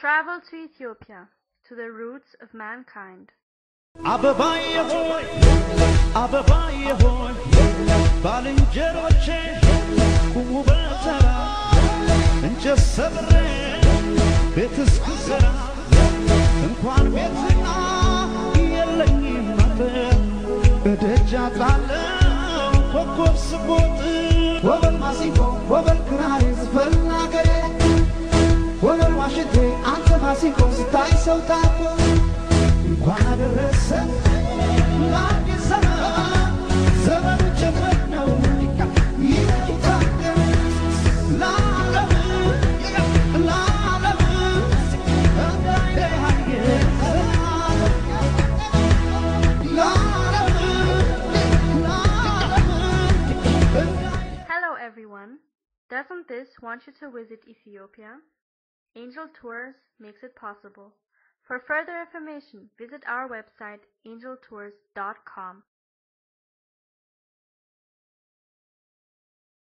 Travel to Ethiopia, to the roots of mankind. አበባዬ ሆይ አበባዬ ሆይ ባልንጀሮቼ ቁሙ በተራ እንጨት ሰብሬ ቤት እስክሰራ እንኳን ቤትና የለኝም አጥር እደጃ ጣለው ኮከብ ስቦጥ ወበል ማሲንቆ ወበል ክራሬ ዝፈን አገሬ ወበል ዋሽንቴ አንተ ማሲንቆ ስታይ ሰው ታኮ እንኳን አደረሰ ለአዲስ ዘመን ዘመኑ ጀመር ነው ይታደም ለዓለም ለዓለም እንዳይለያየ ለዓለም ለዓለም። Hello everyone! Doesn't this want you to visit Ethiopia? Angel Tours makes it possible. For further information, visit our website angeltours.com.